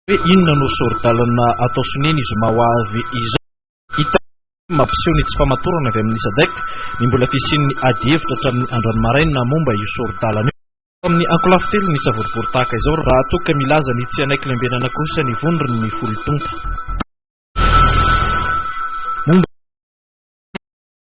Hoe inona no sori-dalana atao sonia ny zoma ho avy izao? Hita mampiseho ny tsy famatorana avy amin'ny Sadec ny mbola fisian'ny adihevitra hatramin'ny androany maraina momba io sori-dalana io. Amin'ny ankolafy telo ny savorovoro tahaka izao raha toa ka milaza ny tsy hanaiky lembenana kosa ny vondron'ny folo tonta. Momba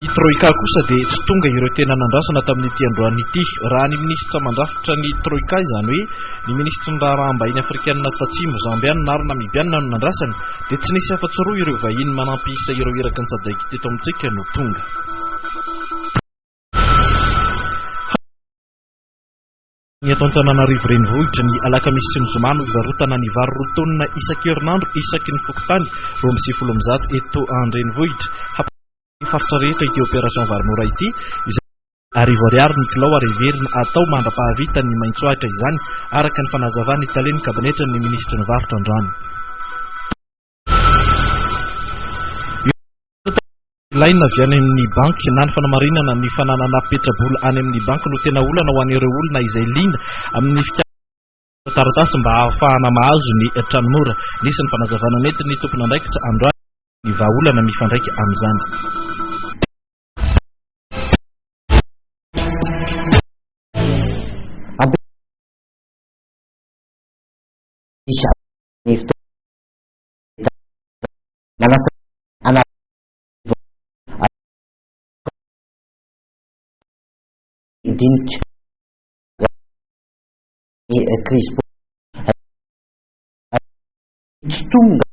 ny Troika kosa dia tsy tonga ireo tena nandrasana tamin'ity androany ity. Raha ny minisitra mandrafitra ny Troika, izany hoe ny minisitry ny raharaham-bahiny afrikanina tatsimo, zambianina ary namibianina no nandrasana, dia tsy nisy afa-tsy roa ireo vahiny manampy isa ireo iraky ny Sadec teto amintsika no tonga. Ny eto Antananarivo Renivohitra, ny alakamisy sy ny zoma no ivarotana ny vary roa taonina isan-kerinandro isaky ny fokontany 192 eto an-drenivohitra. Haparitaka ny faritra rehetra ity opération vary mora ity, izay 1000 ariary ny kilao ary heverina atao mandra-pahavitan'ny maitsoahitra izany, araka ny fanazavan'ny talen'ny kabinetran'ny minisitry ny varotra androany. Ilaina avy any amin'ny banky na ny fanamarinana ny fananana petrabola any amin'ny banky no tena olana ho an'ireo olona izay liana amin'ny fikarakara taratasy mba hahafahana mahazo ny trano mora. Nisy ny fanazavana nentin'ny tompon'andraikitra androany ny vahaolana mifandraika amin'izany. Manasa anareo dinika ny krizy tsy tonga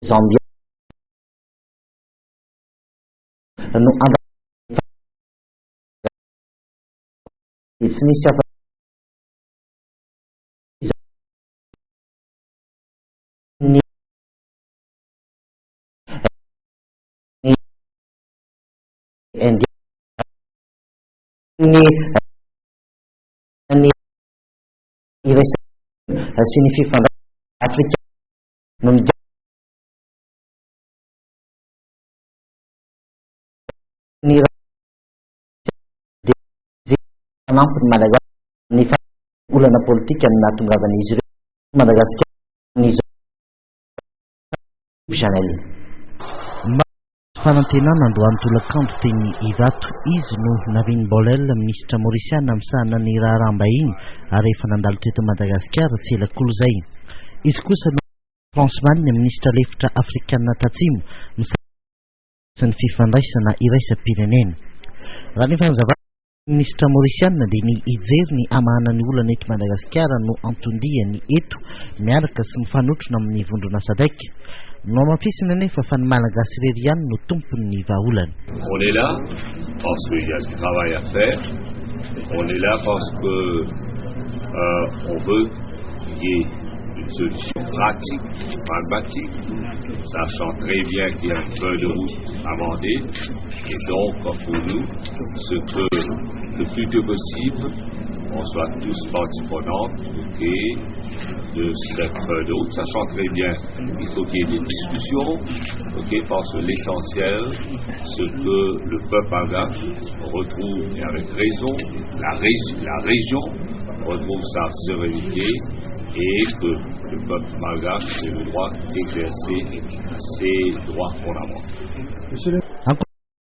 Zambia no dia tsy nisy afa ny India ny ny iraisana sy ny fifandraisana Afrika no ny dia manampy ny Malagasy ny olana politika ny nahatongavan'izy ireo Madagasikara amin'izao Chanel. Fanantenana androany tolakandro teny Ivato. Izy no Navin Boolell, minisitra maorisiana misahana ny raharaham-bahiny ary efa nandalo teto Madagasikara tsy ela akory izay. Izy kosa no Frans Mann, minisitra lefitra afrikana tatsimo misahana ny fifandraisana iraisam-pirenena. Raha ny fanazavana Minisitra Maorisiana dia ny hijery ny hamahana ny olana eto Madagasikara no anton-diany eto miaraka sy mifanotrona amin'ny vondrona Sadec. Nohamafisiny anefa fa ny Malagasy irery ihany no tompon'ny vahaolana. On est là parce qu'il y a du travail à faire, on est là parce que on veut qu'il y ait une solution pratique, pragmatique, sachant très bien qu'il y a une feuille de route amendée et donc pour nous, ce que le plus tôt possible, on soit tous partie prenante et de cette feuille de route, sachant très bien qu'il faut qu'il y ait des discussions, ok, parce que l'essentiel, ce que le peuple malgache retrouve, et avec raison, la, la région retrouve sa sérénité et que le peuple malgache ait le droit d'exercer ses droits fondamentaux.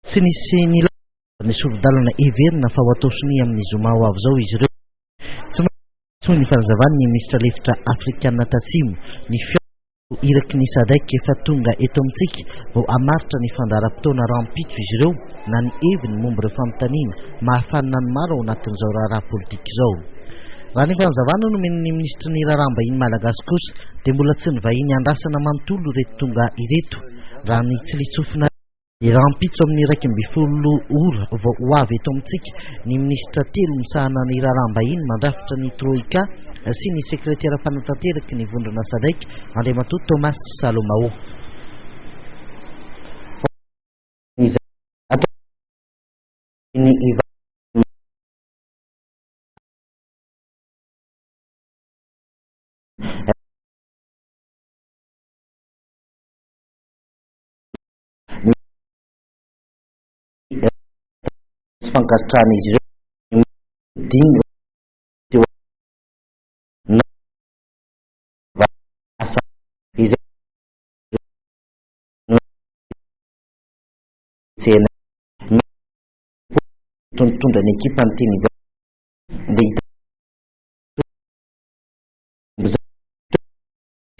Tsy nisy nilaza ny sori-dalana heverina fa ho atao sonia amin'ny zoma ho avy izao izy ireo. Tsy maintsy hoy ny fanazavan'ny minisitra lefitra afrikana tatsimo, ny fihaonana iraky ny Sadec efa tonga eto amintsika vao hamaritra ny fandaharam-potoana rahampitso izy ireo na ny heviny momba ireo fanontaniana mahafanina ny maro ao anatin'izao raharaha politika izao. Raha ny fanazavana nomen'ny minisitry ny raharaham-bahiny malagasy kosa dia mbola tsy ny vahiny andrasana manontolo ireto tonga ireto raha ny tsilitsofina Rahampitso amin'ny 11 ora vao ho avy eto amintsika ny minisitra telo misahana ny raharaham-bahiny mandrafitra ny Troika sy ny sekretera mpanatanteraky ny vondrona Sadec, Andriamatoa Thomas Salomao. Ny tsy fankasitrahan'izy ireo. dimy teo na asa izay no tsena nitondra ny ekipa ny teny dia hita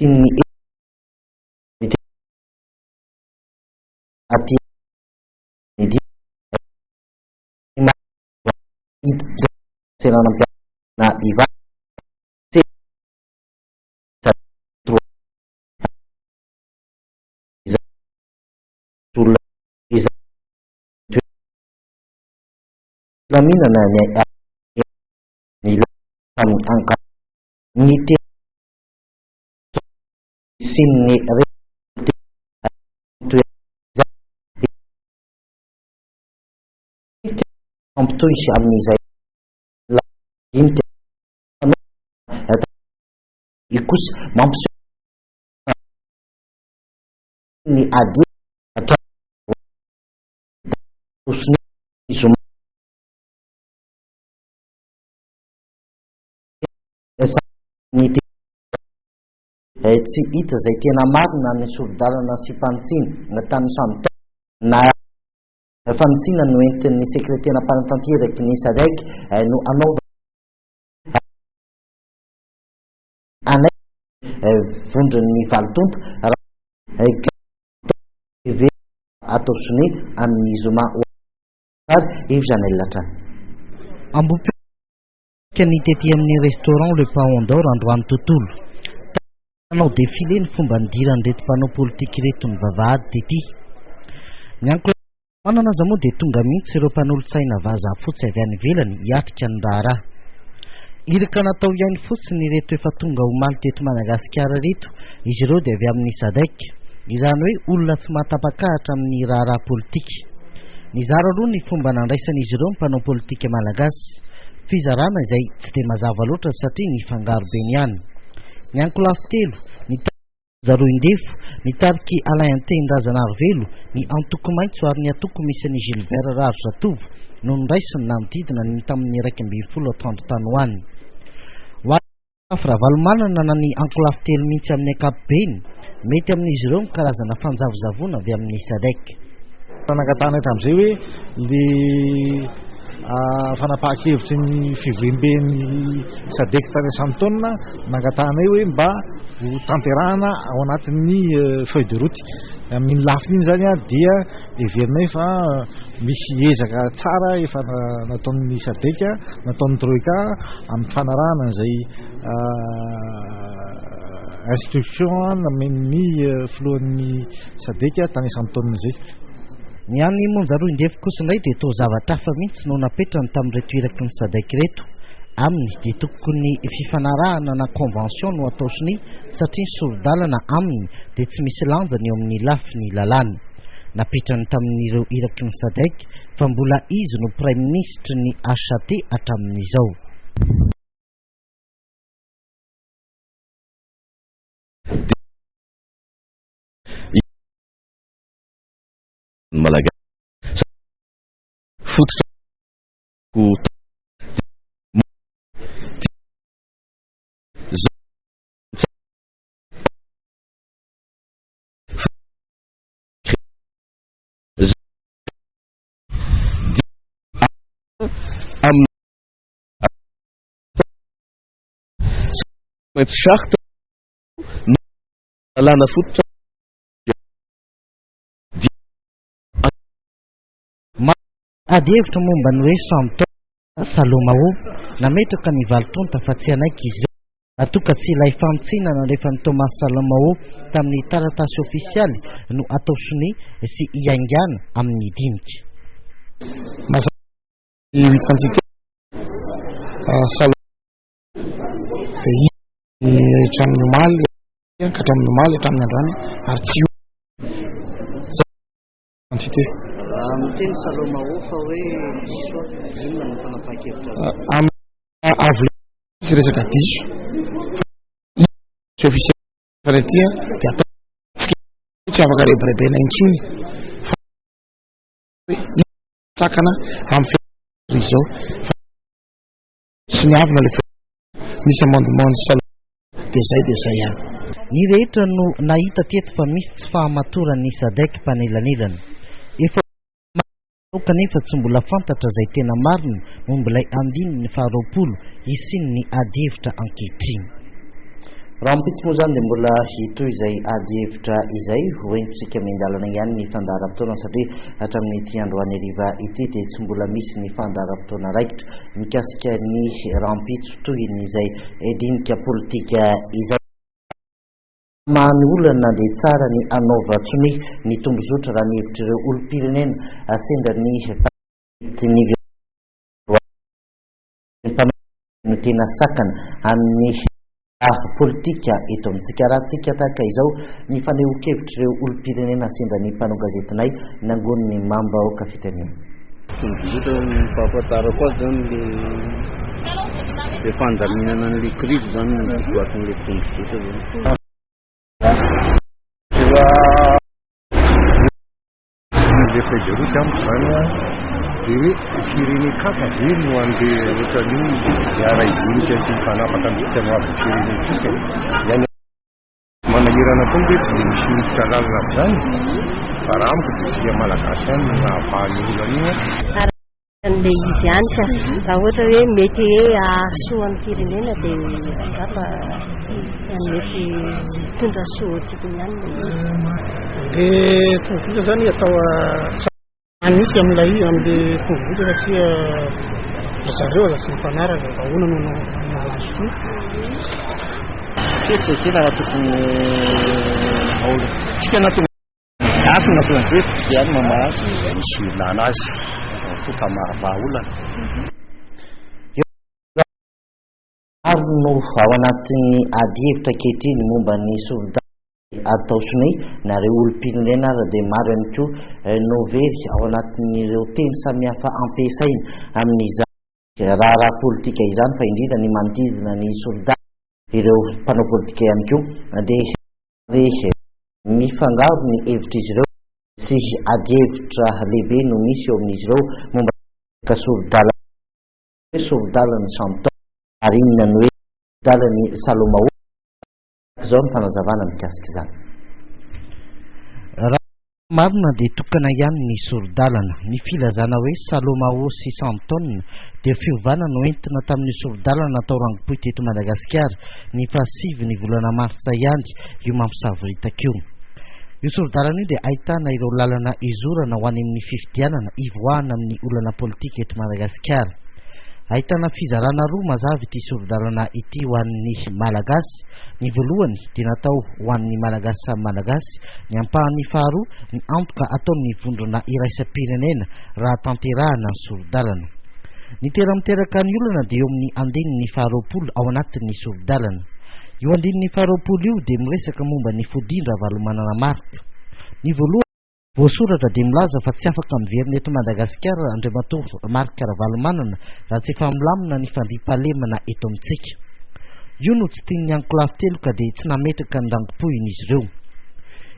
ny aty seranam-piaramanidina Ivato Filaminana ny ny tamin'ny anka ny sy ny Mampitohy amin'izay dinika kosa mampiseho ny ady zoma ny tsy hita izay tena marina ny sori-dalana sy fanitsiana tany samy na Fanitsiana no entin'ny sekretera mpanatanteraky ny Sadec no anaovana anay vondron'ny valo tonta raha atao sonia amin'ny zoma ho avy Yves Janel hatrany. Ambohipiaka ny tety amin'ny restaurant Le Paon d'Or androany tontolo. Nanao défilé ny fomba nidiran'ireto mpanao politika ireto ny vavahady tety. Ny ankohonana aza moa dia tonga mihitsy ireo mpanolotsaina vazaha fotsy avy any ivelany hiatrika ny raharaha. Iraka natao hihaino fotsiny ireto efa tonga omaly teto Madagasikara ireto, izy ireo dia avy amin'ny Sadec, izany hoe olona tsy mahatapakahatra amin'ny raharaha politika. Nizara roa ny fomba nandraisan'izy ireo ny mpanao politika malagasy. Fizarana izay tsy dia mazava loatra satria nifangaro be ny any. Ny ankolafy telo, ny Monja Roindefo, ny tarik'i Alain Tehindrazanarivelo, ny antoko Maitso ary ny antoko misy an'i Gilbert Raharizatovo no noraisiny nanodidina ny tamin'ny 11 atoandro tany ho any. Ho an'i Ravalomanana na ny ankolafy telo mihitsy amin'ny ankapobeny, mety amin'izy ireo ny karazana fanjavozavoana avy amin'ny Sadec. Nangatahana hatramin'izay hoe le fanapahan-kevitry ny fivoriamben'ny Sadec tany Sandton, nangatahanay hoe mba ho tanterahana ao anatin'ny feuille de route. Amin'iny lafiny iny zany dia heverinay fa misy ezaka tsara efa nataon'ny Sadec, nataon'ny Troika amin'ny fanarahana an'izay instruction nomen'ny filohan'ny Sadec tany Sandton izay. Ny an'i Monja Roindefo kosa indray dia toa zavatra hafa mihitsy no napetrany tamin'ireto iraky ny Sadec ireto. Aminy dia tokony fifanarahana na convention no atao sonia satria ny sori-dalana aminy dia tsy misy lanjany eo amin'ny lafiny lalàna. Napetrany tamin'ireo iraky ny Sadec fa mbola izy no praiminisitry ny HAT hatramin'izao. Ny Malagasy fototra ko maintsy charte lalàna fototra Ady hevitra momba ny hoe Santos Salomao, nametraka ny valo tonta fa tsy hanaiky izy ireo raha toa ka tsy ilay fanitsiana nalefan'i Thomas Salomao tamin'ny taratasy ofisialy no atao sonia sy hiaingàna amin'ny dinika. Mazava ny huit entités Salomao dia izy hatramin'ny omaly ka hatramin'ny omaly hatramin'ny androany ary tsy entité. Raha miteny Salomao fa hoe diso aho, inona no fanapahan-kevitra azo? Amin'ny avo tsy resaka diso fa tsy officiel fa ny aty dia atao tsy afaka rebirebena intsony fa hoe sakana amin'ny fiainana izao. Soniavina le misy amendement ny salon de zay de zay ihany. Ny rehetra no nahita teto fa misy tsy fahamatoran'ny Sadec mpanelanelana. Efa ho kanefa tsy mbola fantatra izay tena marina momba ilay andininy faharoapolo hisian'ny adihevitra ankehitriny. Rahampitso moa izany dia mbola hitohy izay adihevitra izay, ho entintsika miandalana ihany ny fandaharam-potoana satria hatramin'ity androany hariva ity dia tsy mbola misy ny fandaharam-potoana raikitra mikasika ny rahampitso tohin'izay dinika politika izay. Maha ny olana dia tsara ny hanaovan-tsonia ny tondrozotra raha ny hevitr'ireo olom-pirenena sendra ny no tena sakana amin'ny politika eto amintsika. Raha tsika tahaka izao ny fanehoan-kevitr'ireo olom-pirenena sendra ny mpanao gazetinay nangonin'ny Mambahoaka Fitenena. Tondrozotra ny fahafantarako azy zany le le fandaminana an'le crise zany no votoatin'le tondrozotra zany. Le feuille de route amiko zany a dia hoe firenen-kafa ve no andeha ohatran'io hiara-hidinika sy hifanapaka amintsika ny hoavin'ny firenentsika? Ny any manahirana koa hoe tsy dia misy miditra lalina amin'izany, fa raha amiko dia tsika Malagasy ihany no nahavaha ny olana io. An'ilay izy ihany ka raha ohatra hoe mety hoe hahasoa ny firenena dia angamba mety hitondra soa ho antsika ihany ilay izy. Le tondrozotra zany atao misy amin'ilay amin'le tondrozotra satria ry zareo aza tsy mifanaraka fa ahoana no hanao azy io. Fetsy ekena raha tokony tsika anaty Gasy na tena hoe tsy ihany mamaha azy, misy ilana azy raha toa ka mahavaha olana. Maro no ao anatin'ny adihevitra ankehitriny momba ny sori-dalana atao sonia, na ireo olom-pirenena aza dia maro ihany koa no very ao anatin'ireo teny samihafa ampiasaina amin'izany raharaha politika izany, fa indrindra ny manodidina ny sori-dalana ireo mpanao politika ihany koa dia Mifangaro ny hevitr'izy ireo sy adihevitra lehibe no misy eo amin'izy ireo momba ny sori-dalana hoe sori-dalan'i Shanton ary inona no hoe sori-dalan'i Salomao. Araka izao ny fanazavana mikasika izany. Raha ny marina dia tokana ihany ny sori-dalana. Ny filazana hoe Salomao sy Shanton dia fiovana noentina tamin'ny sori-dalana natao rangopohy teto Madagasikara ny fahasivy ny volana martsa ihany io mampisavoritaka io. Io sori-dalana io dia ahitana ireo lalana izorana ho any amin'ny fifidianana hivoahana amin'ny olana politika eto Madagasikara. Ahitana fizarana roa mazava ity sori-dalana ity ho an'ny Malagasy. Ny voalohany dia natao ho an'ny Malagasy samy Malagasy, ny ampahany faharoa ny antoka ataon'ny vondrona iraisam-pirenena raha tanterahana ny sori-dalana. Ny tena miteraka ny olana dia eo amin'ny andininy faharoapolo ao anatin'ny sori-dalana. Io andininy faharoapolo io dia miresaka momba ny fodian-dRavalomanana Marc. Ny voalohany voasoratra dia milaza fa tsy afaka miverina eto Madagasikara Andriamatoa Marc Ravalomanana raha tsy efa milamina ny fandriampahalemana eto amintsika. Io no tsy tian'ny ankolafy telo ka dia tsy nametraka ny rangopohiny izy ireo.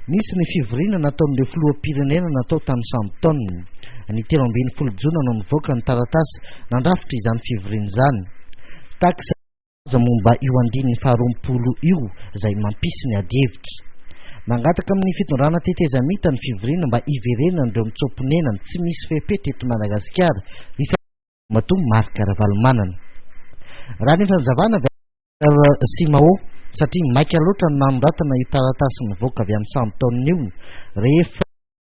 Nisy ny fivoriana nataon'ireo filoham-pirenena natao tany Sandton. Ny 13 jona no nivoaka ny taratasy nandrafitra izany fivoriana izany. Tahaka izay momba io andininy faharoapolo io izay mampisy ny adihevitra. Mangataka amin'ny fitondrana tetezamita ny fivoriana mba hiverenan'ireo mitsoa-ponenana tsy misy fepetra eto Madagasikara, isan'Andriamatoa Marc Ravalomanana. Raha ny fanazavana avy Simao, satria maika loatra ny nanoratana io taratasy nivoaka avy any Sandton io. Rehefa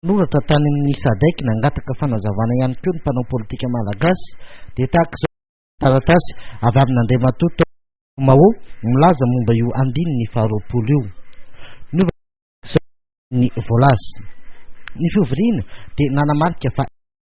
nanoratra tany amin'ny Sadec nangataka fanazavana ihany koa ny mpanao politika malagasy dia tahaka izao taratasy avy amin'Andriamatoa Mao milaza momba io andininy faharoapolo io. Niova ny voalaza. Ny fivoriana dia nanamarika fa.